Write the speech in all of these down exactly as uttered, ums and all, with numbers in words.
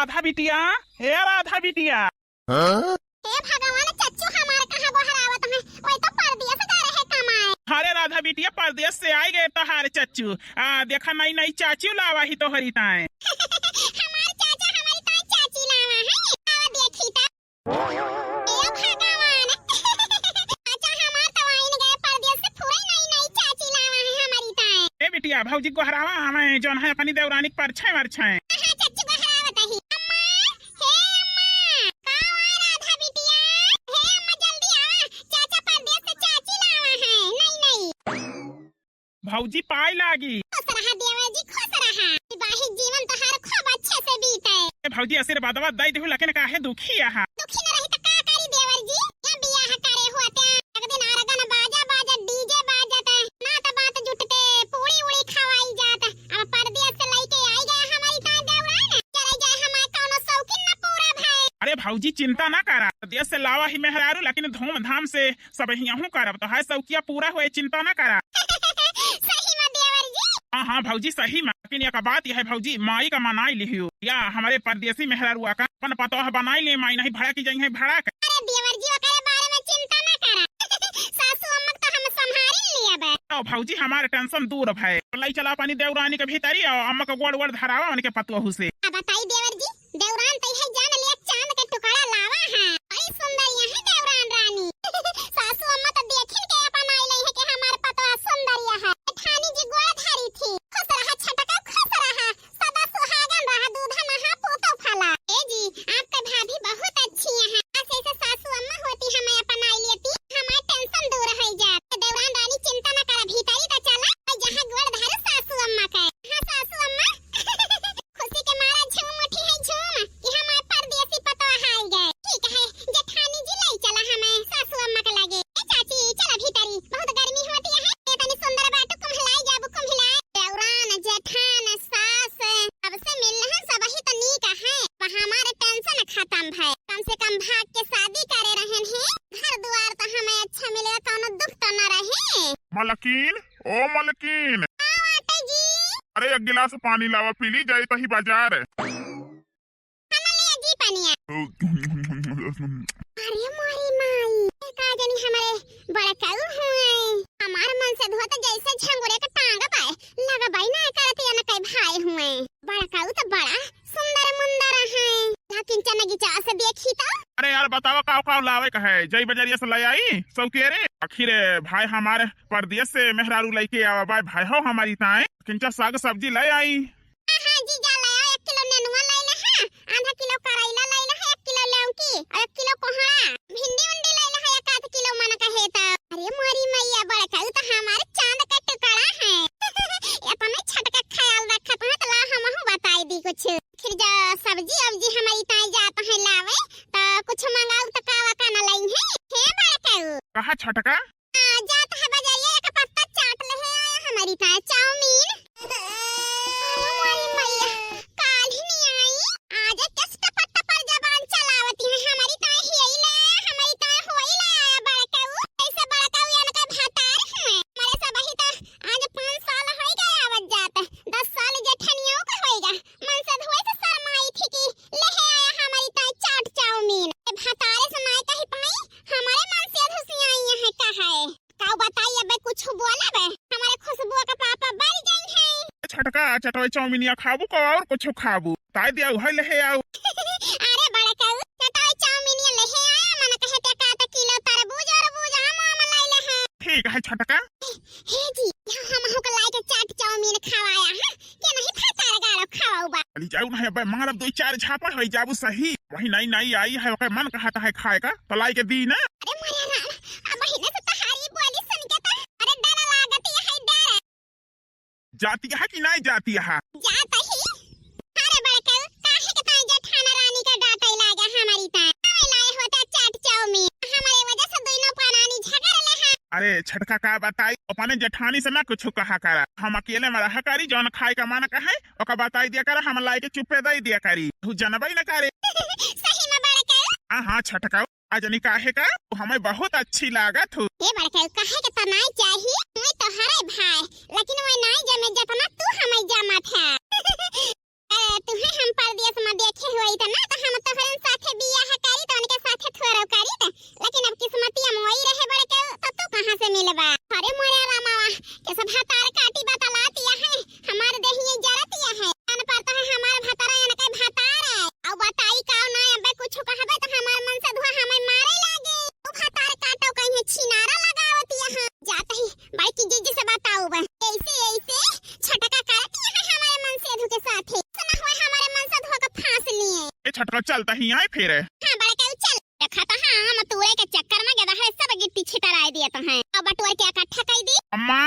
राधा बिटिया, हे राधा बिटिया। हाँ? हे भगवान, चच्चू हमार कहाँ गोहरावत हैं? वही तो परदेस गए रहे कमाए। अरे राधा बिटिया, परदेस से आइ गए तोहार चच्चू। आ, देखा, नई नई चाची लावा ही तोहरी ताए। हमार चाचा हमारी ताए चाची लावा है। आवा देखी ता। हे भगवान। चाचा हमार तो आइन गए परदेस से, पूरे नई नई चाची लावा है हमारी ताए। ए बिटिया, भौजी गोहरावा हमें, जौन है अपनी देवरानी के परछाई मरछाई। हाँ, चच्चू गोहरावत ही। अम्मा, हे अम्मा, का हुआ राधा बिटिया? हे अम्मा, जल्दी आवा, चाचा परदेस से चाची लावा है, नई नई। भौजी पाई लागी। खुश रहा देवर जी, खुश रहा। विवाहित जीवन तोहार खूब अच्छे से बीते। ए भौजी, आशीर्वादवा दई देहु, लेकिन काहे दुखी आहा? दुखी न रही त का करी देवर जी? या बियाह करे होते, एक दिन आरगन बाजा बाजत, डीजे बाजत, नात बात जुटते, पूड़ी उड़ी खवाई जात। अब परदेस से लइके आई गए हमारी ताए देवरान। चले जाए हमार कौनो शौकीन न पूरा भए। अरे भौजी, चिंता ना करा, परदेस से लावा ही मेहरारू, लेकिन धूमधाम से सब हियाहू करब, तोहार शौकिया पूरा होए, चिंता ना करा। सही में देवर जी? हाँ, हाँ भौजी, सही में। लेकिन एक बात यह है भौजी, माई का मनाई लिहियो। या हमरे परदेसी मेहरारुआ का अपन पतोह बनाई ले, माई नहीं भड़क जइहैं, भड़क। अरे देवर जी, ओकरे बारे में चिंता ना करा। सासू अम्मा के तो हम संभारी लियब। तो भौजी, हमार tension दूर भए। लई चला अपनी देवरानी के भीतरी और अम्मा का गोड़ वोड़ धरावा उनके पतोहू से। अब बताई देवर जी, देवरान तो यह जान लिया चांद के टुकड़ा लावा है। बड़ी सुंदर यह देवरान रानी। सासू अम्मा तो देखिन के अपन आई लई है कि हमार पतोह सुंदर यह है। जेठानी जी गोड़ धरी थी। खुश रहा छटका, खुश रहा, सदा सुहागन रहा, दूध नहा पूतो फला। ए जी, आपका भाभी बहुत अच्छी है। ऐसे ऐसे सासू अम्मा होती हमें अपन आई लेती, हमार tension दूर हो जात। देवरान रानी चिंता न करा, भीतरी तो चला, और जहाँ गोड़ धरे सासू अम्मा का। हाँ सासू अम्मा। खुशी के मारा झूम उठी है झूम कि हमार परदेसी पतोह आई गए। ठीक है जेठानी जी, लई चला हमें सासू अम्मा के लगे। ए चाची, चला भीतरी, बहुत गर्मी होती है। ए तनी सुंदर बाटू, कुम्हलाई जाबू, कुम्हलाई। देवरान, जेठान, सास, सबसे मिल है, सब ही तो नीक है। अब हमार tension खत्म है। कम से कम भाग के शादी करे रहन है, घर दुआर तो हमें अच्छा मिलेगा, कौनो दुख तो न रहे। मलकिन, ओ मलकिन। का बाटे जी? अरे, एक गिलास पानी लावा, पी ली जाई तही बाजार। हम लिया जी पनिया। अरे मोरी माई, का जानी हमारे बड़काऊ हुए। हमार मन से धोत जैसे झंगुरे के टांग बाय, लगा बाई ना करत या न कई भाई हुए। बड़काऊ तो बड़ा सुंदर मुंदर है। ला किंचन नगीचा से देखी तो। अरे यार, बतावा काव काव लावे का है? जई बजरिया से ले आई, सौकेरे। आखिर भाई हमारे परदेस से मेहरारू लइके आवा बाय, भाई हो हमारी ताए। किंचा साग सब्जी ले आई। हाँ, हाँ, जीजा ले आओ, एक किलो नेनुआ ले ले, हाँ, आधा किलो करैला ले ले, एक किलो लौकी, और एक किलो कोहड़ा, भिंडी उंडी ले ले, एक आध किलो मन कहे तो। अरे मोरी मैया, बड़काऊ तो हमारे चांद का टुकड़ा है। इतना छटका ख्याल रखत है, तो ला हमहू बताई दी कुछ। फिर जा सब्जी अब्जी हमारी ताई जात है लावे, तो कुछ मंगाऊ तो कावा का न लई है। हे बड़काऊ। कहा छटका? आ, जात है बजरिया, एक पत्ता चाट ले है, आया हमारी ताई चाउमीन। अरे मोरी मैया, काल ही नहीं आई। आज कष्ट पट्ट पर जबान चलावती है, हमारी ताई ही आई ले, हमारी ताई होई ले आया बड़काऊ। ऐसे बड़काऊ यान का भतार है। हमारे सब ही तो आज पाँच साल होई गए आवत जात, दस साल जेठनियों का होई गा। मन से धोए से शर्माई थी कि ले है आया हमारी ताई चाट चाउमीन। ए भतारे से नाय कही पाई, हमारे मन से अधुसी आई है का है। काऊ बताई अबे कुछ बोले बे, हमारे खुशबू के पापा बर गई है। छटका चटवे चाउमीनिया खाबू का और कुछ खाबू? ताई दिया उहे ले है आऊ। अरे बड़काऊ, चटवे चाउमीनिया ले है आया, मन कहे ते का त किलो तरबूज और बूज आम आम लाई ले है। ठीक है छटका। हे जी, यहाँ हम हो के लाई के चाट चाउमीन खवाया है, के नहीं भतार गाड़ो खवाऊ बा। चली जाऊ ना है बे, मारब दो चार झापड़ होई जाबू सही। वही नई नई आई है, ओकर मन कहत है खाए का, तो लाई के दी ना। अरे मोरे राम, अब महीने से तहारी बोली सुन के तो, अरे डर लागत है, डर। जाती है कि नहीं जाती है? जात ही। अरे बड़काऊ, काहे के ताई जेठाना रानी का डांटे लागे हमारी ताई? आवे लाए होते चाट चाउमीन, हमारे वजह से दोनों प्राणी झगड़ ले हैं। अरे छटका का बताई, अपने जेठानी से ना कुछ कहा करा, हम अकेले में रहा करी, जौन खाए का मन कहे, ओका बताई दिया करा, हम लाई के चुप्पे दे दिया करी, तू जनबई न करे। सही में बड़काऊ? हाँ, हाँ छटका, आ जनी काहे का, तू हमें बहुत अच्छी लागत हो। हे बड़काऊ, काहे के तो नाई चाहिए, मैं तो हरे भाई, लेकिन वो नाई जमे जतना तू हमें जमत है। अरे, तू तुहे हम परदेस मा देखे होइत ना, त हम तोहरे साथे बियाह करीत, उनके साथे थोरो करीत, लेकिन अब किस्मतिया मा वही रहे बड़कऊ, त तू कहाँ से मिलबा? अरे मोरे रामावा, के सब भतार काटी बतलातिया है, हमार देहिया जरतिया है। कान पर तो है हमार भतारा, इनके भतार है। अब बताई का ना, अबे कुछ कहबे त हमार मनसेधुआ हमें मारे लागे। तू भतार काटो कहीं छिनारा लगावतिया है। जात ही बड़की जीजी से बताउब। ऐसे, ऐसे छटका करतिया है हमारे मनसेधु के साथे। ऐसा ना होए हमारे मनसेधुआ का फांस लिए। ए छटका चलता ही आए फिर। हाँ बड़कऊ चल। देखा तो हाँ, हम तूरे के चक्कर मा गदा है, सब गिट्टी छितराए दिया तो है। अब बटोर के इकट्ठा कर दी। अम्मा।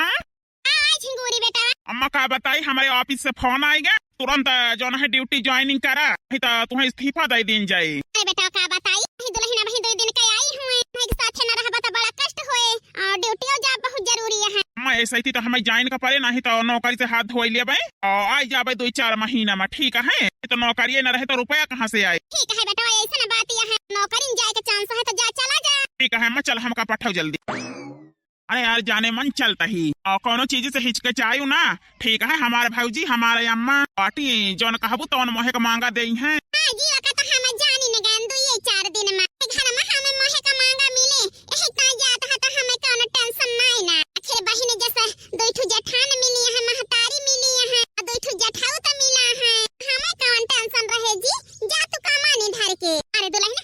आ, झिंगूरी बेटा। अम्मा का बताई, हमारे office से phone आइगा, तुरंत जौन है duty joining करा, नहीं तो तुहे इस्तीफा दे दीन जाई। अरे बेटा का बताई, वही दुल्हन वही दो दिन के आई हुए, एक साथे न रहबा तो बड़ा कष्ट होए, और duty ओ जाब बहुत जरूरी है। अम्मा ऐसे ही तो हमें join का परे, नहीं तो नौकरी से हाथ धोई लेबे और आई जाबे दो चार महीना मा, ठीक है? तो नौकरी न रहे तो रुपया कहाँ से आए? ठीक है बेटा, ऐसा ना बात यह है, नौकरी में जाए के chance है तो जा, चला जा। ठीक है अम्मा, चल हमका पठाओ जल्दी। अरे यार, जाने मन चलता ही। और कौनो चीज से हिचकिचायु ना। ठीक है, हमार भौजी, हमार अम्मा, पार्टी जौन कहबू तौन मोहे के मांगा देई हैं। हाँ जी, ओका तो हम जानी न गन दुइये चार दिन मा। घर मा हम मोहे के मांगा मिले, यही ता जात है तो हमें कौनो tension नाई ना। आखिर बहिन जैसे दुई ठो जेठान मिली है, महतारी मिली है, और दुई ठो जेठाऊ तो मिला है। हमें कौन tension रहे जी, जा तू कमानी धर के। अरे दुल्हन,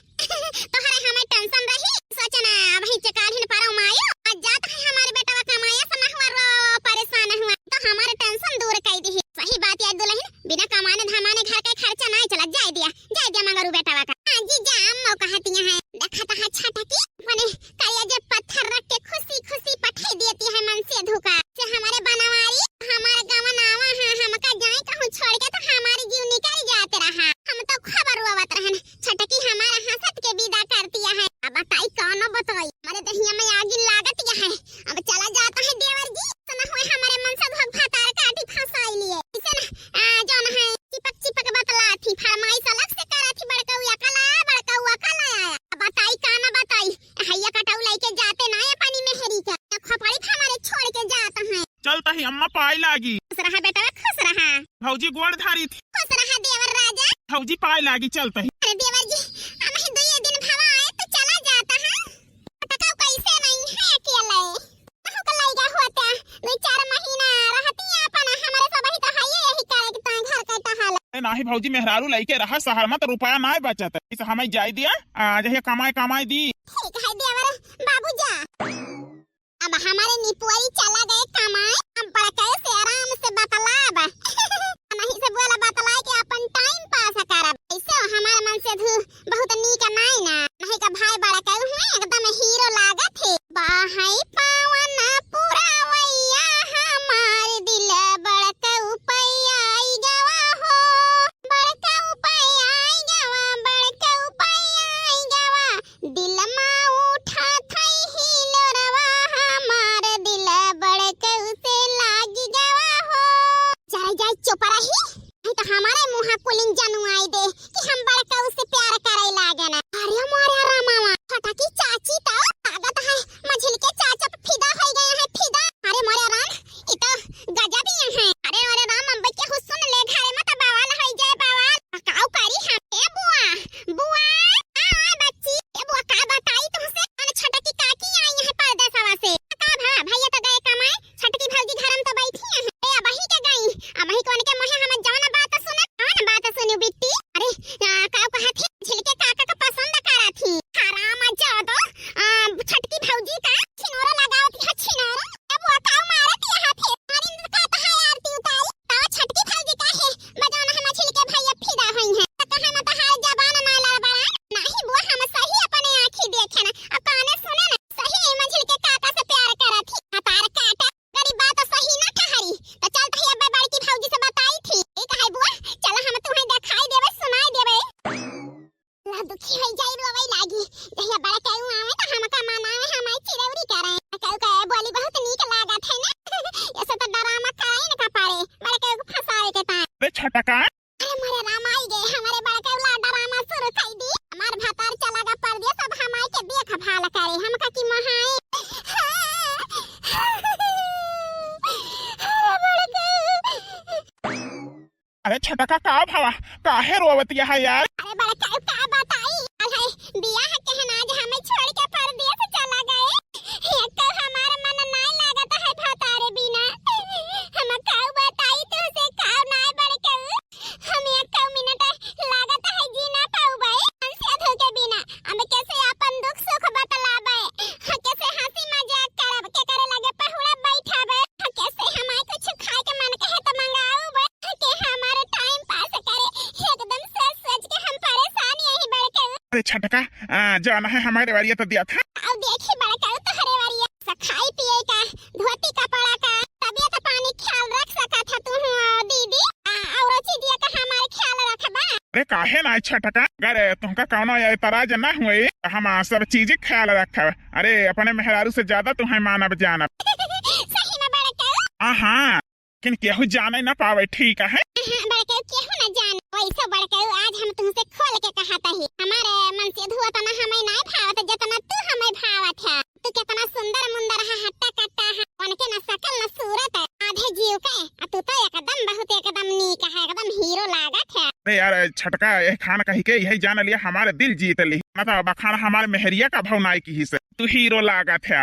तोहरे हमें tension रही। सोच ना, अबही चकाल्हिन परौ मायो, आज जात है हमारे बेटवा कमाया से नहुआ रो परेशान हुआ, तो हमारे tension दूर कर दी। सही बात यार दुल्हन, बिना कमाने धमाने घर का खर्चा नहीं चला, जाए दिया, जाए दिया मगरू बेटवा का। हाँ जी जा, अम्मा कहती हैं, देखा तो है छटकी, मने करिया जब पत्थर रख के खुशी खुशी पठाई देती है मनसेधु का, से हमारे बनवारी, हमारे गवन आवा है, हमका जाए कहूँ छोड़ के तो हमारी जीव निकल जाते रहा। हम तो खबर रोवत रहन, छटकी हमारा हंसत के विदा करतिया है। अब बताई कौनो बताई, हमारे दहिया में आगी लागतिया है। अब चला जाता है देवर जी, तो न होए हमारे मनसेधुआ भतार काटी फंसाई लिए। इसे न, आ, जौन है, चिपक चिपक बतला थी, फरमाइश अलग से करा थी, बड़कऊ अकला, बड़कऊ अकला आया। अब बताई का ना बताई, हैया कटाऊ लेके जाते ना अपनी मेहरी के, खोपड़ी हमारे छोड़ के जात हैं। चलता ही अम्मा पाए लागी। खुश रहा बेटा, खुश रहा। भौजी गोड़ धारी थी। खुश रहा देवर राजा। भौजी पाए लागी, चलता ही। अरे देवर जी, हम ही दुइये दिन भवा आए तो चला जाता है। टका कैसे नहीं है अकेले। कहूँ का लइका होता, दुई चार महीना रहती अपन, हमारे सब ही तो है यही करे कि तोय घर का टहल। ए नाही भौजी, मेहरारू लइके रहा शहर मा तो रुपया नाय बचत। इस हमें जाए दिया, आ, जहिया कमाए कमाए दी। ठीक है देवर बाबू जा। अब हमारे निपुआई चला गए कमाए, हम बड़कऊ से आराम से बतलाब। नहीं से बोला बतलाए के अपन time pass करब। ऐसे हमारे मनसेधु बहुत नीक नाई ना, नहीं का भाई बड़कऊ हुए एकदम hero लागत है। बहई पवन पुरवैया हमार दिल बड़कऊ पै आई गवा हो, बड़कऊ पै आई गवा, बड़कऊ पै आई गवा। दिल मा उठा थई ही लोरवा हमार दिल बड़कऊ से लागी गवा हो। जाए जाए चुप रही, नहीं तो हमारे मुँह कुलिन जनुआई दे कि हम बड़कऊ से प्यार करे लागे ना। अरे मोरे रामावा, छोटकी चाची तो लागत है मझिल के चाचा पे फिदा हो गए हैं, फिदा। अरे मोरे राम, ई तो गजब ही है। अरे मोरे राम, अम्बे केहू सुन ले घरे मा तो बवाल हो जाए बवाल। काऊ करी हम? ए बुआ, बुआ, आ, आ बच्ची, ए बुआ का बताई तुमसे, अन छोटकी काकी आई है परदेसवा से। का भा, भैया तो गए कमाए, छोटकी भौजी घर में तो बैठी है। ए अबही के गई, अबही कौन के मुँहे हम जौन बात सुने, कौन बात सुनी बिट्टी? अरे, आ, काऊ कहा थी, झिलके काका का पसंद करा थी। हराम जादो, आ, छोटकी भौजी का छिनोरा लगावत है, छिनोरा। ए बुआ काऊ मारत है फिर? अरे, का तो है आरती उतारी, तो छोटकी भौजी का है, बजाना हम झिलके भैया फिदा होई है। तो कहे ना तोहार जबान ना लड़बड़ा, नाही बुआ हम सही अपने आँखी देखे ना, अब काने सुने ना, सही में झिलके काका से प्यार करा थी। हतार काटा, गरीब बात सही ना ठहरी, तो चल तही अब बड़की भौजी से बताई थी। ई कहे बुआ, चल हम तुम्हें दिखाई देवे, सुनाई देवे। ला दुखी होई जाई, रोवे लागी। जहिया बड़कऊ आवे त हमका मनावे, हमारी चिरौरी अरे छोटका, का भवा, काहे रोवतिया है यार? अरे बड़का, का बताई, अरे बियाह के है ना, आज हमें छोड़ के परदेस चला गए। एक तो हमार मन नाय लागत है भतारे बिना। हम का बताई तुहसे, का नाय बड़का, हम एक मिनट लागत है जी ना पाउबे मनसेधू के बिना। हम कैसे अपन दुख सुख बतलाबे, हम कैसे हंसी मजाक करब, के करे लगे पहुड़ा बैठाबे, हम कैसे हमारे कुछ खाए के मन कहे तो मंगाउबे, के हमारे टाइम पास करे। एकदम सोच सोच के हम परेशान यही बड़का। अरे छोटका, आ, जौन है हमारे वारिया तो दिया था। अब देखी बड़का तोहरे वारिया, स खाई पिए का, धोती कपड़ा का, तबियत पानी ख्याल रख सकत है तू, दीदी। आ, औरो चीजिया का हमार ख्याल रखबा। अरे काहे ना छोटका, अगर तुमका कौनो एतराज ना हुए तो हम, आ, सब चीज ख्याल रखब। अरे अपने मेहरारू से ज्यादा तुम्हें मानब जानब। सही में बड़का। हाँ हाँ, लेकिन केहू जाने ना पावे, ठीक है? हाँ, बड़का केहू ना जाने। वैसे बड़का आज हम तुमसे खोल के कहत ही, हमारे मनसेधू उतना हमें ना भावत जितना तू हमें भावत है। तू कितना सुंदर मुंदर है, हट्टा कट्टा है, उनके ना शकल ना सूरत है, आधे जीव के। आ तू तो एकदम बहुत एकदम नीक है, एकदम हीरो लागत है। अरे यार छोटका, ये खान कही के यही जान लिया, हमारे दिल जीत ली। ना तो बखान हमारे मेहरिया का भाव नाई की से तू हीरो लागत है।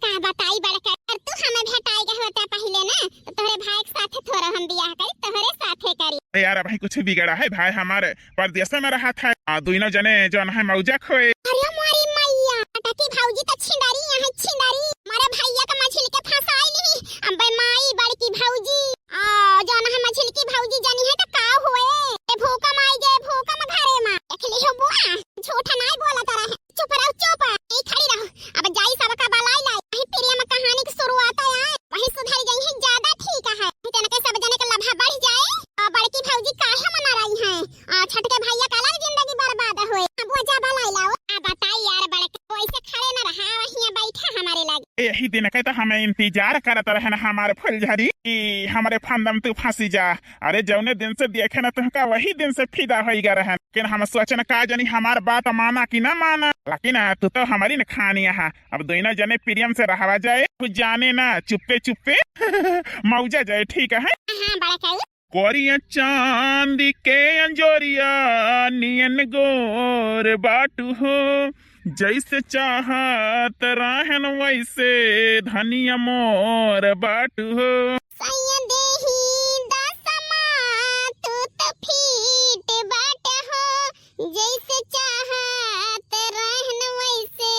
का बताई बड़का, अगर तू हमें भेटाई गए होते पहले ना, तो तोहरे भाई के साथे थोड़ा हम बियाह करी, तोहरे साथे करी। अरे यार, भाई कुछ बिगड़ा है, भाई हमारे परदेस में रहत है, आ, दुइनो जने जौन है मौजा खोए। अरे मोरी मैया, छोटकी भौजी तो छिंदरी है, छिंदरी। मोरे भैया के मझिल के फंसाई ली। अबे माई, बड़की भौजी, आ, जौन है मझिल की भौजी जानी है तो का हुए? ए भूकम आई गए, भूकम घरे में। देख लियो बुआ, झूठ नाय बोलत रहे। चुप रहो, चुप। यहीं खड़ी रहो। अब जाई सबका बलाई लाई। वहीं प्रिया में कहानी की शुरुआत है, वहीं सुधर गई है, ज्यादा ठीक है। नहीं तो इनके सब जने के लभा बढ़ जाए और बड़की भौजी काहे मना रही हैं? आ, छोटके भैया का अलग जिंदगी बर्बाद होए। अब वो जा बलाई लाओ। आ बताई यार बड़के, वैसे खड़े न रहा, वहीं बैठा हमारे लगे। यही दिन के तो हमें इंतजार करत रहे ना हमारे फुलझरी कि हमारे फंदम तू फंसी जा। अरे जौने दिन से देखे ना तुमका वही दिन से फिदा होई गए रहन। लेकिन हम सोचन का जानी हमार बात माना कि ना माना। लेकिन आ, तू तो हमारी न खानी है। अब दोनों जने प्रेम से रहवा जाए, कुछ जाने ना, चुप्पे चुप्पे मौजा जाए, ठीक है? हाँ, बड़ा कहू। कोरिया चांदी के अंजोरिया नियन गोर बाटू हो, जैसे चाहत रहन वैसे धनिया मोर बाटू हो। सैया देही दसमा तू त फिट बाट हो, जैसे चाहत रहन वैसे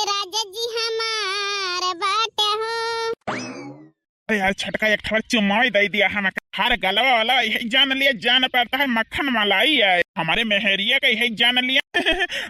राजा जी हमार बाट हो। अरे यार छोटका, एक ठो चुम्मा ही दे दिया हम। हर गलवा वाला यही जान लिया, जान पड़ता है मक्खन मलाई है। हमारे मेहरिया का यही जान लिया।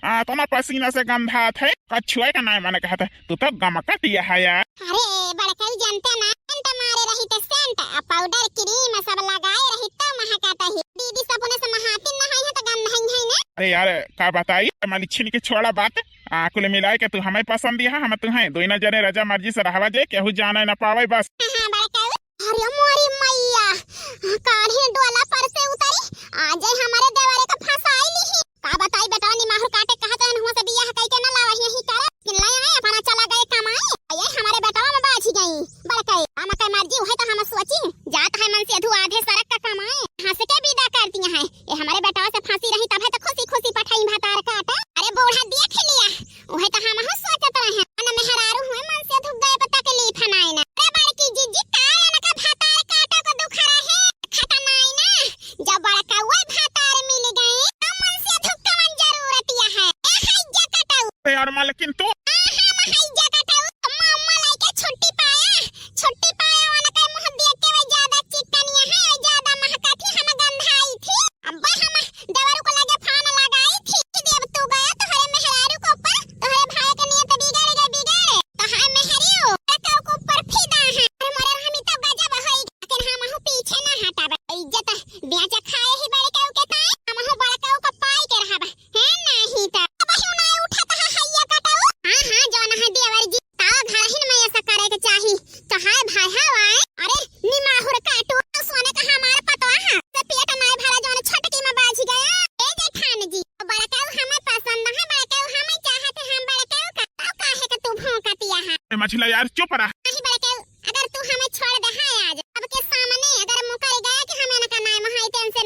आ, इतना पसीना से गंधात है, कछुआ का नाम मन कहता है। तू तो गमकत यह है यार। अरे बड़कऊ जनते ना, सेंट मारे रही तो सेंट, आ पाउडर क्रीम सब लगाए रही तो महकाता ही। दीदी सब उन्हें से महातिन नहाई है तो गंधाई है ना। अरे यार का बताई, मलिछिन के छोड़ा बात। आ, कुल मिलाए के तू हमें पसंद है, हम तुम्हें दोनों जने रजा मर्जी से रहवा जाए, केहू जाने न पावे बस। हाँ, हाँ, बड़कऊ। अरे मोरी मैया, काढ़ी डोला पर से उतरी, आ जाए हमारे देवरे का फंसाई ली। का बताई बेटा, निमाहुर काटे कहत रहन हुआ से बियाह कई के न लावा यही करे, लेकिन ले आए अपना चला गए कमाए। ये हमारे बेटवा में बाझी गई। बड़कऊ, हम के मर्जी उहे तो हम सोची, जात है मनसेधू आधे सड़क का कमाए, हंस के विदा कर दिया है। ये हमारे बेटवा से फंसी रही तब है तो खुशी खुशी पठाई भतार काटा। अरे बूढ़ा देख लिया, उहे तो हमहू सोचत रहे, मन मेहरारू हुए मनसेधू गए पर तकलीफ नाई ना। अरे बड़की जीजी, का इनका भतार काटा को दुख रहे? खता नाई ना, जब बड़कऊ भतार मिल गए, तो मनसेधू कवन जरूरत यह है? ए हैजा कटऊ। ए यार मालकिन तू। हाँ, हाँ, हैजा कटऊ, अम्मा, अम्मा लाई के छुट्टी पाया, छुट्टी पाया, उनका मुँह देख के वह ज्यादा चिकनिया है, वह ज्यादा महका थी, हम गंधाई थी। अब्बा हम देवरू को लगे फोन लगाई थी, देव तू गया तोहरे मेहरारू के ऊपर, तोहरे भाई के नियत बिगड़ गए, बिगड़। तो हाय मेहरियो, लड़का के ऊपर फिदा है। अरे मोरे रहमी तो गजब होई, लेकिन हम हूँ पीछे ना हटाबे। इज्जत बेच खाए ही बड़कऊ के ताई, हम हूँ बड़कऊ को पाई के रहबे। है नहीं तो। अब हूँ ना उठत है हैया कटऊ। हाँ, हाँ, जौन है देवर जी, तावा घरहिन में ऐसा करे के चाही। तो हाय भाई, हाय। अरे निमाहुर काटू, सोने का हमार पतवा है। तो पेट नाय भरा जौन छोटकी में बाझ गया। ए जेठान जी, बड़कऊ हमें पसंद है, बड़कऊ हमें चाहते, हम बड़कऊ का, तब काहे के तू भौंकतिया है? ए मझिला यार, चुप रह। नहीं बड़कऊ, अगर तू हमें छोड़ दे है आज, अब के सामने अगर मुकर गया कि हमें न का नाम है, tension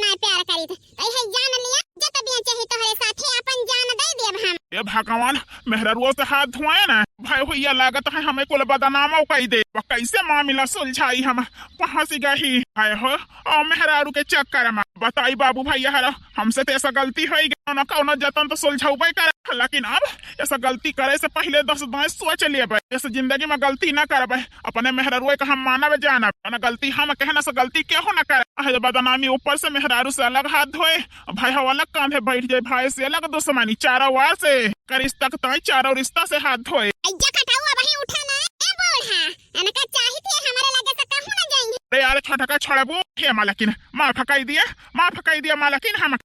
भगवान, मेहररुओ से हाथ धोए ना। भाई हो, या लागत है हमें कुल बदनामो कई दे। अब कैसे मामला सुलझाई हम? पहुँच गही। भाई हो, ओ मेहरारू के चक्कर में। बताई बाबू भाई, यार, हमसे तो ऐसा गलती होइ गई, ना कौनो जतन तो सुलझाउबे करे, लेकिन अब ऐसा गलती करे से पहले दस दाएं सोच लेबे। ऐसे जिंदगी में गलती ना करबे। अपने मेहररुए का हम मानब जानब, ना गलती हम कहे ना से गलती केहू ना करे। अहे बदनामी ऊपर से मेहरारू से अलग हाथ धोए, भाई हो अलग कांधे बैठ जाए, भाई से अलग दुश्मनी चारों ओर से। करिस तक ताई चारों रिश्ता से हाथ धोए। अइया खटाऊ अबहीं उठा ना, ए बूढ़ा, अनका चाहित है हमारे लगे से कहूँ ना जाएंगे। अरे यार छोटका छोड़बू, हे मालकिन, माफ कई दिया, माफ कई दिया मालकिन हम।